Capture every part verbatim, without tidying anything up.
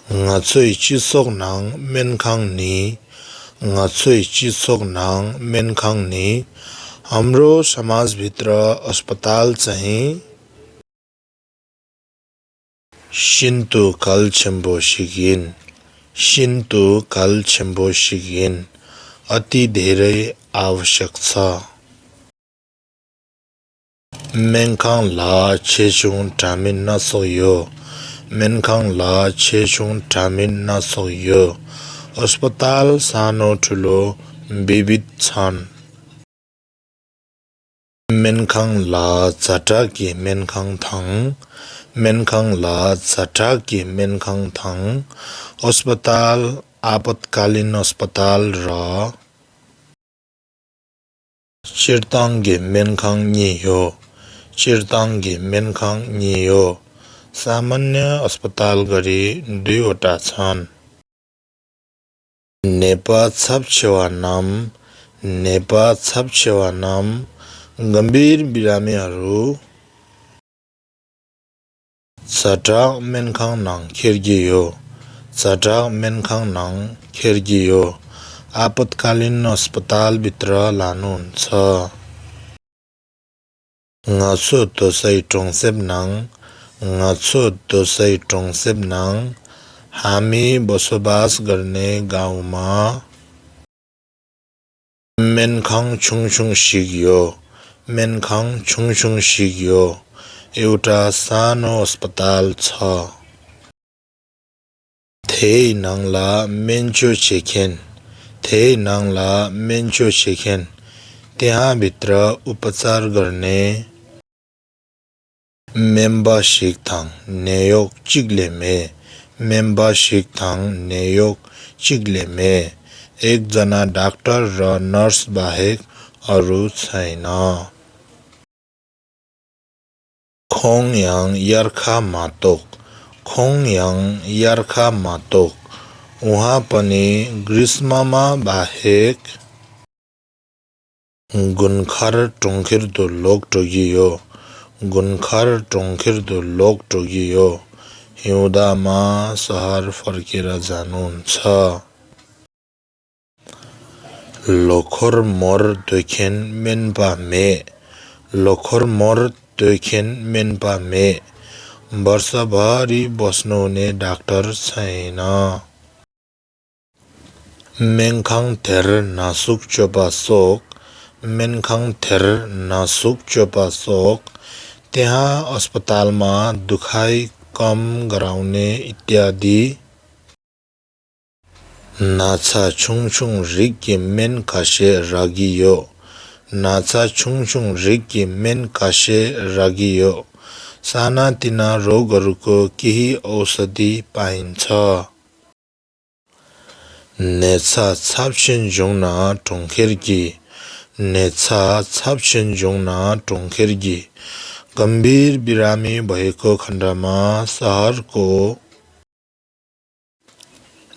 ང་ཚོའི་སྤྱི་ཚོགས་ནང་སྨན་ཁང་ནི། ང་ཚོའི་སྤྱི་ཚོགས་ནང་སྨན་ཁང་ནི། हाम्रो समाजभित्र अस्पताल चाहिँ ཤིན་ཏུ་གལ་ཆེན་པོ་ཞིག་ཡིན། ཤིན་ཏུ་གལ་ཆེན་པོ་ཞིག་ཡིན། अति धेरै आवश्यक छ। སྨན་ཁང་ལ་ཆེ་ཆུང་འདྲ་མིན་སྣ་ཚོགས་ཡོད། སྨན་ཁང་ལ་ཆེ་ཆུང་འདྲ་མིན་སྣ་ཚོགས་ཡོད། अस्पताल सानो ठुलो विविध छन्। སྨན་ཁང་ལ་ཛ་དྲག་གི་སྨན་ཁང་དང་། སྨན་ཁང་ལ་ཛ་དྲག་གི་སྨན་ཁང་དང་། अस्पताल आपतकालीन अस्पताल र སྤྱིར་བཏང་གི་སྨན་ཁང་གཉིས་ཡོད། སྤྱིར་བཏང་གི་སྨན་ཁང་གཉིས་ཡོད། सामान्य अस्पताल गरी दुईवटा छन्। ནད་པ་ཚབས་ཆེ་བ་རྣམས། ནད་པ་ཚབས་ཆེ་བ་རྣམས། गम्भीर बिरामीहरू ཛ་དྲག་སྨན་ཁང་ནང་འཁྱེར་གྱི་ཡོད། ཛ་དྲག་སྨན་ཁང་ནང་འཁྱེར་གྱི་ཡོད། आपतकालीन अस्पतालभित्र लानुहुन्छ। ང་ཚོ་སྡོད་སའི་གྲོང་གསེབ་ནང་། ང་ཚོ་སྡོད་སའི་གྲོང་གསེབ་ནང་། हामी बसोबास गर्ने गाउँमा སྨན་ཁང་ཆུང་ཆུང་ཞིག་ཡོད། སྨན་ཁང་ཆུང་ཆུང་ཞིག་ཡོད། एउटा सानो अस्पताल छ। དེའི་ནང་ལ་སྨན་བཅོས་བྱེད་མཁན། དེའི་ནང་ལ་སྨན་བཅོས་བྱེད་མཁན། त्यहाँभित्र उपचार गर्ने སྨན་པ་ཞིག་དང་ནད་གཡོག་གཅིག་ལས་མེད། སྨན་པ་ཞིག་དང་ནད་གཡོག་གཅིག་ལས་མེད། एकजना डाक्टर र नर्स बाहेक अरू छैन। ཁོང་ཡང་དབྱར་ཁ་མ་གཏོགས། ཁོང་ཡང་དབྱར་ཁ་མ་གཏོགས། उहाँ पनि ग्रीष्ममा बाहेक དགུན་ཁར་གྲོང་ཁྱེར་དུ་ལོག་འགྲོ་གི་ཡོད། དགུན་ཁར་གྲོང་ཁྱེར་དུ་ལོག་འགྲོ་གི་ཡོད། हिउँदमा सहर फर्केर जानुहुन्छ। ལོ་འཁོར་མོར་སྡོད་མཁན་སྨན་པ་མེད། ལོ་འཁོར་མོར་སྡོད་མཁན་སྨན་པ་མེད། वर्षभरि बस्नुहुने डाक्टर छैन। སྨན་ཁང་དེར་ན་ཟུག་བཅོས་པ་སོགས། སྨན་ཁང་དེར་ན་ཟུག་བཅོས་པ་སོགས། त्यहाँ अस्पतालमा दुखाइ कम गराउने इत्यादि। ན་ཚ་ཆུང་ཆུང་རིགས་ཀྱི་སྨན་ཁ་ཤས་རག་གི་ཡོད། ན་ཚ་ཆུང་ཆུང་རིགས་ཀྱི་སྨན་ཁ་ཤས་རག་གི་ཡོད། सानातिना रोगहरूको केही औषधि पाइन्छ। ནད་ཚབས་ཆེན་བྱུང་ན་གྲོང་ཁྱེར་གྱི། ནད་ཚབས་ཆེན་བྱུང་ན་གྲོང་ཁྱེར་གྱི། गम्भीर बिरामी भएको खण्डमा सहरको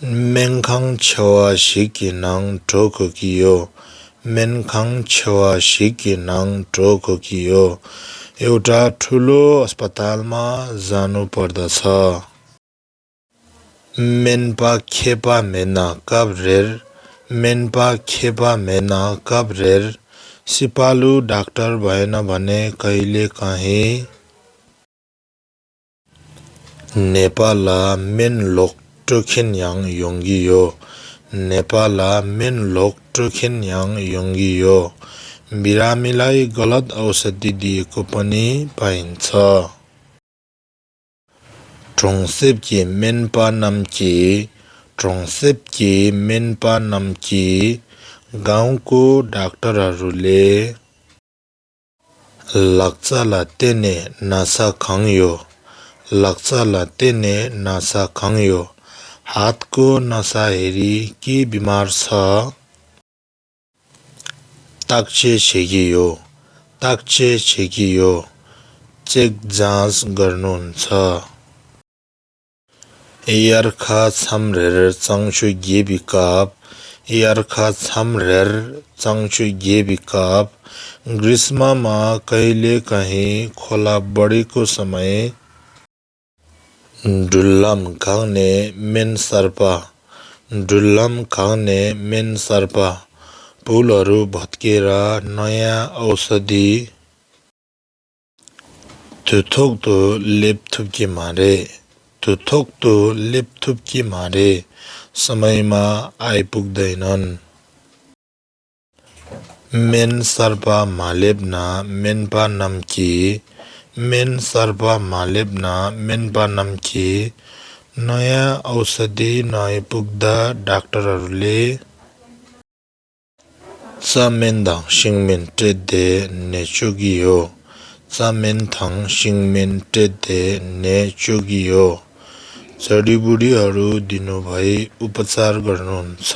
སྨན་ཁང་ཆེ་བ་ཞིག་གི་ནང་འགྲོ་དགོས་ཀྱི་ཡོད། སྨན་ཁང་ཆེ་བ་ཞིག་གི་ནང་འགྲོ་དགོས་ཀྱི་ཡོད། एउटा ठुलो अस्पतालमा जानुपर्दछ। སྨན་པ་མཁས་པ་མེད་ན་སྐབས་རེར། སྨན་པ་མཁས་པ་མེད་ན་སྐབས་རེར། सिपालु डाक्टर भएन भने कहिलेकाहीँ ནད་པ་ལ་སྨན་ལོག་སྤྲོད་མཁན་ཡང་ཡོང་གི་ཡོད། ནད་པ་ལ་སྨན་ལོག་སྤྲོད་མཁན་ཡང་ཡོང་གི་ཡོད། बिरामीलाई गलत औषधि दिएको पनि पाइन्छ। གྲོང་གསེབ་ཀྱི་སྨན་པ་རྣམས་ཀྱིས། གྲོང་གསེབ་ཀྱི་སྨན་པ་རྣམས་ཀྱིས། गाउँको डाक्टरहरूले ལག་རྩལ་ལ་བརྟེན་ནས་ན་ཚ་གང་ཡོད། ལག་རྩལ་ལ་བརྟེན་ནས་ན་ཚ་གང་ཡོད། हातको नसा हेरी के बिमार छ। བརྟག་དཔྱད་བྱེད་ཀྱི་ཡོད། བརྟག་དཔྱད་བྱེད་ཀྱི་ཡོད། चेक जाँच गर्नुहुन्छ। དབྱར་ཁ་མཚམས་རེར་གཙང་ཆུ་རྒྱས་པའི་སྐབས། དབྱར་ཁ་མཚམས་རེར་གཙང་ཆུ་རྒྱས་པའི་སྐབས། ग्रीष्ममा कहिलेकाहीँ खोला बढेको समय। འགྲུལ་ལམ་གང་ནས་སྨན་གསར་པ། འགྲུལ་ལམ་གང་ནས་སྨན་གསར་པ། पुलहरू भत्केर नयाँ औषधि དུས་ཐོག་ཏུ་སླེབས་ཐུབ་ཀྱི་མ་རེད། དུས་ཐོག་ཏུ་སླེབས་ཐུབ་ཀྱི་མ་རེད། समयमा आइपुग्दैनन्। སྨན་གསར་པ་མ་སླེབས་ན་སྨན་པ་རྣམས་ཀྱིས། སྨན་གསར་པ་མ་སླེབས་ན་སྨན་པ་རྣམས་ཀྱིས། नयाँ औषधि नआइपुग्दा डाक्टरहरूले རྩྭ་སྨན་དང་ཤིང་སྨན་སྤྲད་དེ་ནད་བཅོས་ཀྱི་ཡོད། རྩྭ་སྨན་དང་ཤིང་སྨན་སྤྲད་དེ་ནད་བཅོས་ཀྱི་ཡོད། जडीबुडीहरू दिनुभई उपचार गर्नुहुन्छ।